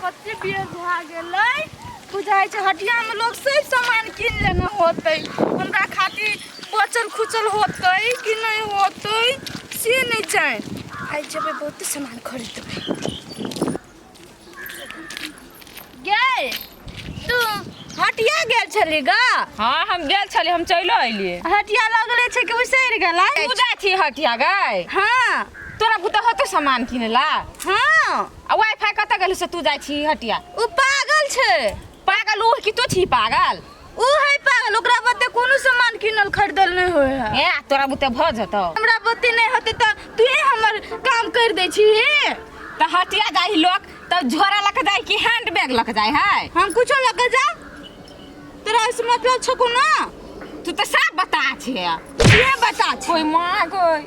कते बेर भए गेलै। बुझाइ छै हटियामे लोग सब सामान कीन लेने होतै, हमरा खातिर बचल खुचल होतै कि नहि होतै से नहि जानि। आइ जेबै बहुते सामान खरीदबै। गे तू हटिया गेल छली गा? हाँ, हम गेल छली, हम चलो अइलिए। हटिया लगले छै कि उसरि गेलै? तू जाइ छी हटिया गै? हाँ। तोरा बुते होतो सामान किनेला? हाँ। आ वाईफाई कतऽ गेलू से तू जाइ छी हटिया? उ पागल छै। पागल उ कि तू छी पागल? उ है पागल, ओकरा बते कोनो सामान किनल खरीदल नहीं होय है। ए तोरा बुते भ जतौ। हमरा बते नहीं होते त तू हमर काम कर दे छी। त हटिया जाई लोग तब झोरा लके जाई कि हैंड बैग लके जाई है? हम कुछो लके जा, तोरा से मतलब छो कोनो? तू तो सब बता छे। के बता छे? कोई माँ कोई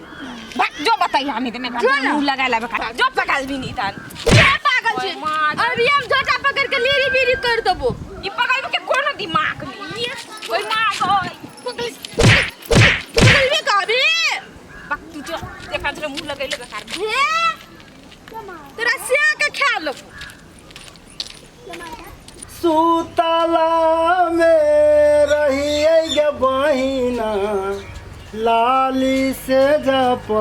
भाग जो बताई हमें तो मैं जो ना। मुंह लगा लाबे का जो पकाल भी नहीं तान। के पागल छे? ओए माँ। अभी हम झोटा पकड़ के लीरी बीरी कर देबो। ई पगल के कोनो दिमाग नहीं। ओए माँ गोई पकड़ पकड़बे का अभी? बक तू जो देखा तेरे मुंह लगैले बेकार। हे तोरा सिया के खा लो। सुतला में रहिए गे बहिना लाली से जपलंगिया,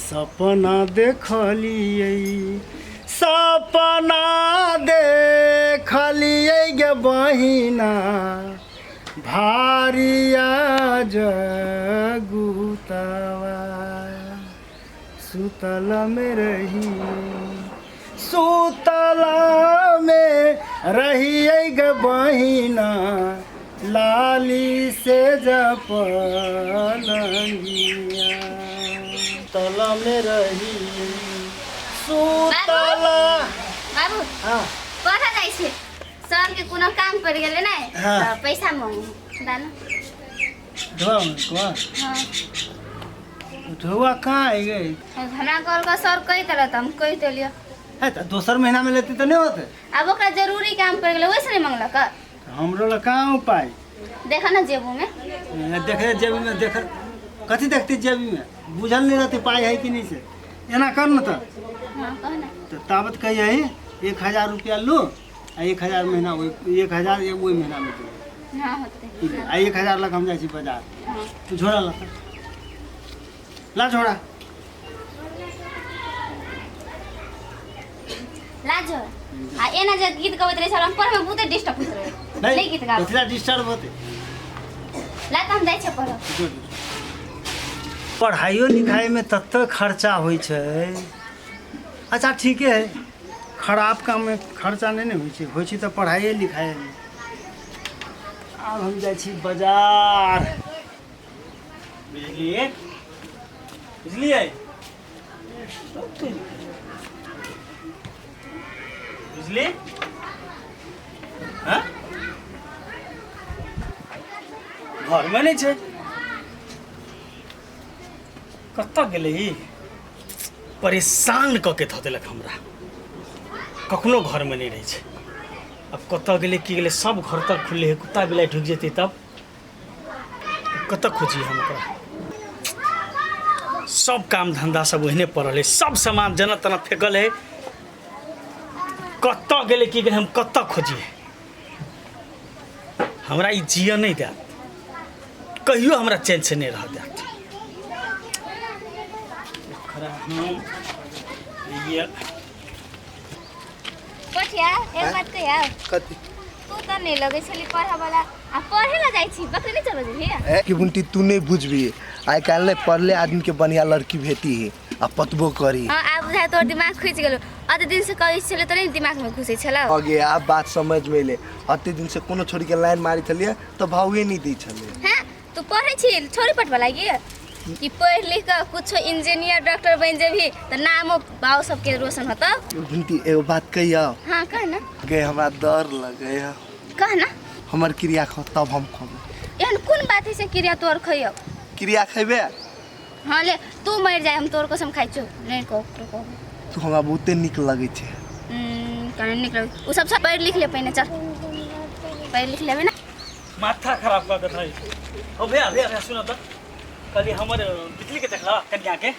सपना देखलिए सपना देखलिए गे बहिना भारिया जगुतवा, सुतल में रही सुतल में रहिए गे बहिना लाली से जपलंगिया, सुतल में रही सुतल। बाबू। हाँ। पढ़ऽ जाइ छै, सर के कोनो काम पड़ि गेलै ने। हाँ। तऽ पैसा मांगू दाना। धोआ उनको। हाँ। धोआ कहाँ आई गई? हमरा कहलक सर कहि देलक तऽ हम कहि देलियै। है तऽ दोसर महीना में लेती तऽ नहीं होते? आब ओकरा जरूरी काम पड़ि गेलै, ओहिसँ नहि मंगलक। हमरो लग कहाँ उपाय? देखऽ ने जेबू में। देखे जेबी में, देख कथी देखती जेबी में, बुझल नहीं रहती पाई है कि नहीं से। एना कर न तऽ। हाँ कह ना। तऽ ताबत कहिए 1000 रुपया लू आ 1000 महीना ओहि 1000 ओहि महीना में दू। हाँ होतै। आ 1000 लग हम जाइ छी बाजार। हाँ। तू झोरा ला, ला झोरा। लाजो आ एना जे गीत गबैत रहै छल, हम पढ़मे बहुते डिस्टर्ब होइत रहै। नहि गीत गाबै। कथिला डिस्टर्ब होते? ला तऽ हम जाइ छियै पढ़ऽ। जो, जो। पढ़ाइयो लिखाइमे तते खर्चा होइ छै। अच्छा ठीके है, खराब काममे खर्चा नहि ने होइ छै, होइ छै तऽ पढ़ाइए लिखाइमे। आब हम जाइ छी बाजार। बुझलिए बुझलिए बुझली? हाँ? घरमे नहि छै, कतऽ गेलै ई? परेशान कऽ के धऽ देलक हमरा, कखनो घरमे नहि रहै छै। आब कतऽ गेलै की गेलै? सब घर तक खुलले है, कुत्ता बिलाइ ढुकि जेतै तब कतऽ खोजी हम ओकरा? सब काम धंधा सब ओहने पड़ल है, सब सामान जेना तेना फेकल है। कतऽ गेलै की गेलै, हम कतऽ खोजिए? हमरा ई जियऽ नहि देत कहियो, हमरा चैन से नहि रह देत। ओकरा हम ये कोठिया, एक बात कहिया? कथी? तू तऽ नहि लगै छली पढ़ऽ वाला आ पढ़े ला जाइ छी, बकरी नहि चलबै जेबही? ए कि बुंटी, तू नहीं बुझबी, आइ काल्हि नहीं पढ़ले आदमी के बढ़िया लड़की भेटी है आ पतबो करी। हाँ आब बुझाय तोर दिमाग खुजि गेलो। अते दिन से कहै छलै तऽ नहि दिमाग में घुसै छलौ। अगे आब बात समझ में एलै। अते दिन से कोनो छोरी के लाइन मारी छलियै तऽ भावे नहीं दै छलै। हैं तू पढ़ै छी छोरी पटवा लागी कि पढ़ लिख कऽ कुछो इंजीनियर डॉक्टर बनि जेबही तऽ नामो बाबू सबके रोशन होतौ। बुंटी, एगो बात कहियौ? हाँ कह ना। गे हमरा डर लगै है। कह ना। हमर क्रिया खो तब हम खबो। एहन कोन बात है से क्रिया तोर खइयौ? क्रिया खैबे? हाँ ले, तू मरि जाय हम तोर कसम खाइ छौ, नहीं कहो ककरो कहबो। तू हमरा बहुते नीक लगै छै। कने नीक लगै ओ सब, सब पढ़ि लिख ले पहिने, चल पढ़ि लिख लेबै ना। माथा खराब कऽ के धइ। ओ भैया भैया भैया, सुन तऽ कहली हमर बिजली के देखला कनिया के?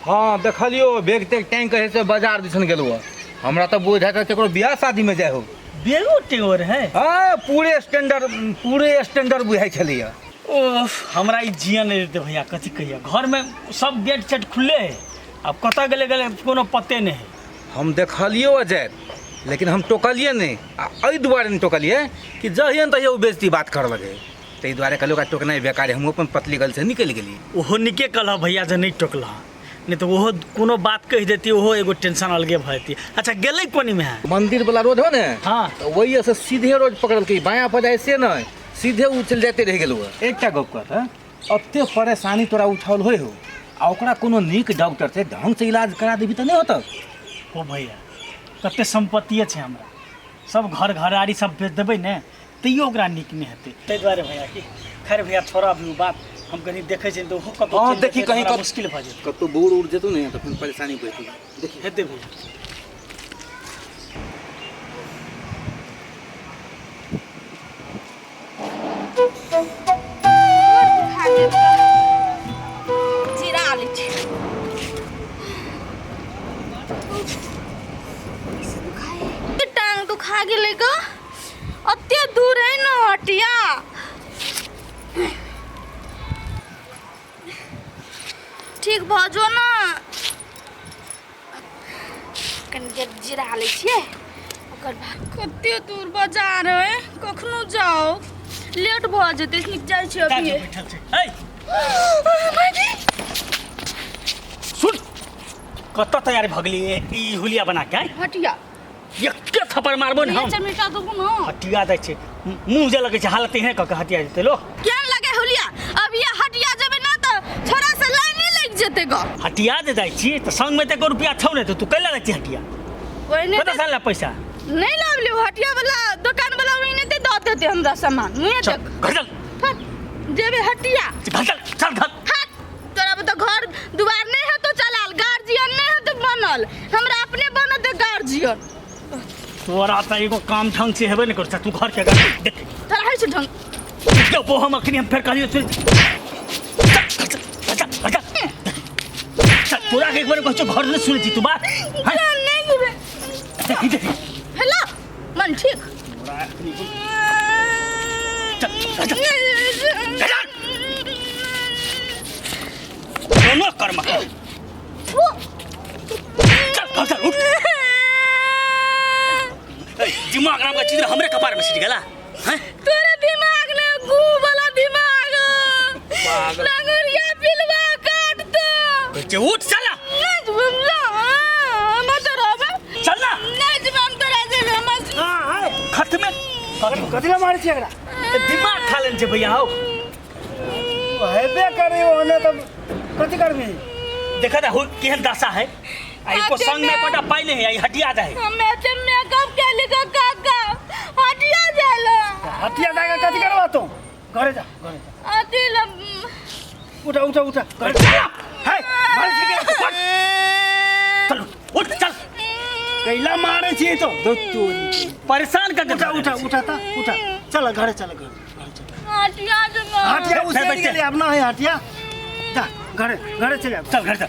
हाँ देखलियो बैग तैग टाँग के से बाजार दिसन गेलो। हमरा तऽ बुझाइत है ककरो बियाह शादी में जाय हो। बेगो टेंगो है। हाँ पूरे स्टैंडर्ड बुझाइ छलैया। ओफ, हमरा ई जिया नहीं देते भैया, कथी कहिया, घर में सब गेट सेट खुले है, अब कतऽ गेले गेले कोनो पते नहीं है। हम देखलियो जाइत, लेकिन हम टोकलिए नहीं, आ एहि दुआरे नहीं टोकलिए कि जहियन तहिया ओ बेइज्जती बात कर लगे, ताहि दुआरे कहलियै ओकरा टोकनाइ बेकार है। हम अपन पतली गल से निकलि गेलियै। ओहो निके कहलह भैया जे नहीं टोकलह, नहीं तो ओहो कोनो बात कहि देती, ओहो एगो टेंशन अलगे भऽ जेती। अच्छा, गेलै कोनी में है? मंदिर वाला रोड हो ने? हाँ। तऽ वही से सीधे रोड पकड़लकै, बायाँ पर जाइ से नहि, सीधे ओ चलि जाइते रहि गेलौ। एकटा गप कह, एते परेशानी तोरा उठाओल होइ हो आ ओकरा कोनो नीक डॉक्टर से ढंग से इलाज करा देबी तऽ नहि होतौ? ओ भैया, कते सम्पत्तिए छै हमरा, सब घर घराड़ी सब बेच देबै ने तैयो ओकरा नीक नहि हेतै। ताहि दुआरे भैया की, खैर भैया, छोड़ा अभी ओ बात, हम कनि देखै छियै तऽ ओहो कतहु हाँ, चलि देखी जेतै तऽ कहीं हमरा मुश्किल भऽ जेतै। कतहु बूढ़ उड़ जेतौ ने तऽ फेर परेशानी बढ़तौ, देखी। हेतै भैया। दुखा गेल, जिरा लै छी। टांग दुखा गेलै ग, अते दूर है न हटिया। ठीक भऽ जो न, कनि देर जिरा लै छियै ओकर बाद। कते दूर बाजार है, कखनो जाओ लेट भऽ जेतै, नीक जाइ छी अभी। बैठल छै। ऐ सुन, कतऽ तैयार भऽ गेली ई हुलिया बना के आँय? हटिया। एके थप्पड़ मारबो ने हम। चमेटा देबो न। हटिया दै छै, मुँह जे लगै छै, हालत एहने कऽ के हटिया जेतै लोक। केहन लगे हुलिया? अब ये हटिया जेबै ना तऽ छोरा से लाइने लागि जेतै ग। हटिया जे जाइ छी तऽ संगमे तऽ एको रुपया छौ ने, तऽ तू कैला जाइ छी हटिया? ओहिने। कतऽ से आनले पैसा? नहीं लावली, हटिया वाला दुकान वाला ओहिने ते दऽ देते हमरा सामान मुँहे। चल। देख। घर चल। हट, जेबै हटिया। घर चल, चल घर। हट, तोरा तो घर दुआर नहीं है तो चलाल गार्जियन नहीं है तो बनल, हमरा अपने बनत है गार्जियन। तोरा तऽ एगो काम ढंग से हेबे नहि करै छै, तू घर के अगर देख। तोरा होइ छै ढंग? देबो हम अखनी, हम फेर कहलियो, सुन, चल चल चल चल चल, तोरा के एक बार कहै छियौ, घर नहि सुनै छी तू बात, हैं? नहीं जेबै। देखी देखी। हेलो मन ठीक। तोरा अखनी चल चल चल चल, दोनों कर्म, चल घर चल, उठ। ए, दिमाग नाम का चीज हमरे कपार में छिट गेला, हैं? तोरा दिमाग ने गू वाला दिमाग, लंगुरिया पिलवा काट तो। कहै छै, उठ, चल ना। नहीं जेबै हम, तो रहबै। चल ना। नहीं जेबै हम, तोरा जेबै हम। खत्मे। कथी लए मारै छी एकरा? दिमाग खा लेने छै भैया हौ। हेबे करे ओने तऽ कथी करबी? देखा था केहन दशा है, आ एको संग में एकोटा पाइ नहीं है, आ ई हटिया जाए। हमे ते मेकअप के लिखा काका हटिया जाला। हटिया जाके कथी करबा तू? घरे जा, घरे जा। अथी ल। उठा उठा उठा, घरे चल। है मारै छी के? चल, उठ, चल। कैला मारै छी तो? परेशान कर। उठा उठा उठा त उठा, चल घरे, चल घरे, घरे चल। हटिया जमा। हटिया फेर उसे बैठ गेली, अब ना है हटिया, जा घरे, घरे चल जा। चल घर चल।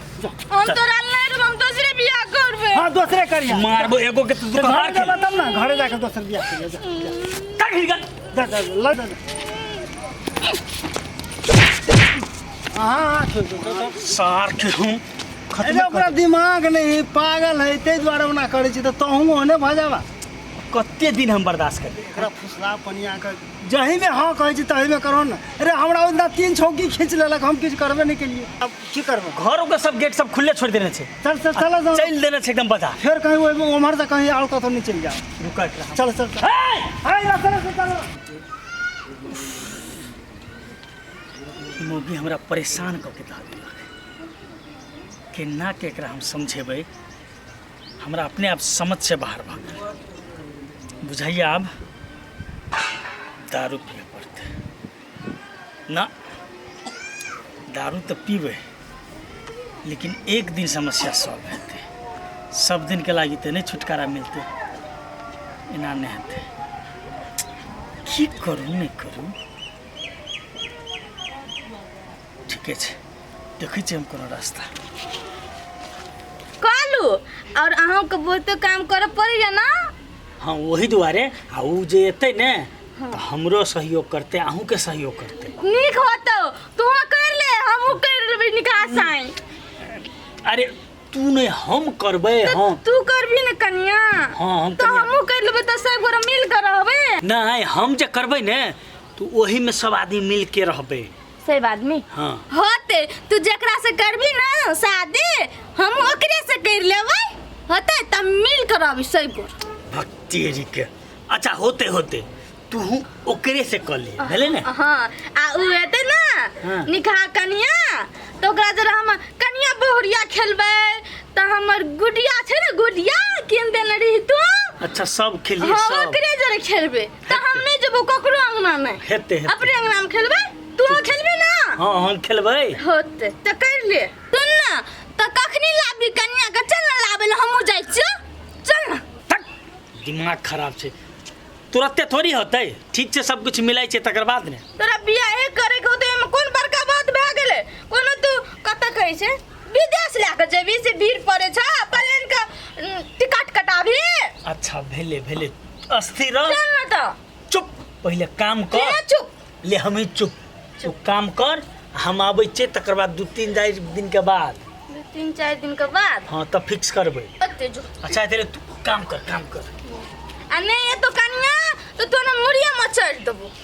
हम तोरा नहीं रहब, हम दूसरे बियाह करबे। हाँ, दूसरे करिया। मारबो एगो के तू। तो घरे जा तब ना, घरे जाके दोसर बियाह करिया, जा। कर हिल। जा जा, ल जा जा। हाँ हाँ, छोड़ छोड़ छोड़। सार के हूँ। अरे ओकरा दिमाग नहीं है, पागल है, ताहि दुआरे ओना करै छै, तऽ तहूँ ओहने भऽ जाबा। कते दिन हम बर्दाश्त करबै? एकरा फुसला पनिया के जहीमे हाँ कहै छी तहीमे करहो ने। अरे हमरा ओहि दिना तीन छौकी खींच लेलक, हम किछु करबे नहि केलियै, आब की करबै? घरो के सब गेट सब खुले छोड़ देने छै। चल चल चल चल। चलि देने छै एकदम बाजार। फेर कहीं ओहिमे ओम्हर से कहीं आओर कतहु नहि चलि जाओ। रुक एकरा। चल चल चल। हे! हाय, चल चल चल। मौगी हमरा परेशान कऽ के धऽ देलक। केना के एकरा हम समझेबै? हमरा अपने आप समझ से बाहर भऽ गेल बुझाइया। आब दारू पिए पड़तै ना। दारू तऽ पीबै, लेकिन एक दिन समस्या सॉल्व हेतै, सब दिनके लागि तऽ नहि छुटकारा मिलतै। एना नहि हेतै। की करू, नहि करू? ठीके छै, देखै छियै हम कोनो रास्ता। और अहूँ के बहुते काम करे पड़ैया ना। हाँ ओही दुआरे आ उ जे एतै ने तऽ हमरो सहयोग करतै, अहूँके सहयोग करतै। नीक होतौ, तू कर ले, हमहूँ कर लेबै निकाह साइन। अरे तू नहीं, हम करबै। हम तू करबी ने कनिया? हाँ, हम तो कनिया। हमहूँ कर लेबै तऽ सब गोरा मिल के रहबै। नहीं, हम जे करबै ने तो ओही में सब आदमी मिल के रहबै। सब आदमी? हाँ। होते, तू जकरा से करबी ना शादी, हम ओकरे से कर लेबै, होते तब मिल के रहबी सब गोरा। भक्तेरी के। अच्छा होते होते तू ओकरे से कर लिए भेलै ने। हाँ, आ उ एतै ना हाँ। निकाह कनिया, तऽ ओकरा जरा हम कनिया बहुरिया खेलबै, तऽ हमर गुडिया छै ने, गुडिया कीन देने रही तू। अच्छा सब खेलिए। हाँ सब ओकरे जरे खेलबै, तऽ हम नहि जेबौ ककरो अंगना नहि, हेतै हेतै। अपने अंगना में खेलबै। तू खेलबी ना? हाँ हम खेलबै। होते तऽ कर ले। सुन ना, तऽ कखनी लाबी कनिया के? चल ना लाबै लए, हमहूँ जाइ छियौ, चल ना। तक दिमाग खराब छै, तुरते थोड़ी होतै। ठीक छै, सब कुछ मिलै छै तकर बाद ने। तोरा बियाहे करे के होतै, एहिमे कोन बड़का बात भए गेलै? कोनो तू कतऽ कहै छै विदेश लए कऽ जेबही से भीड़ पड़ै छै, प्लेन के टिकट कटाबी। अच्छा भेले भेले, अस्थिर रह। चल ना तऽ। चुप, पहिले काम कर। केना चुप? ले हमी चुप, तू काम कर, हम आबै छियै तकर बाद 2-3 4 दिन के बाद। 2-3-4 दिन के बाद? हाँ तब फिक्स करबै। ओते जो। अच्छा तेरे तू काम कर, काम कर। आ नहीं ये तो कनिया तो तोरा मुड़िया मचड़ देबो।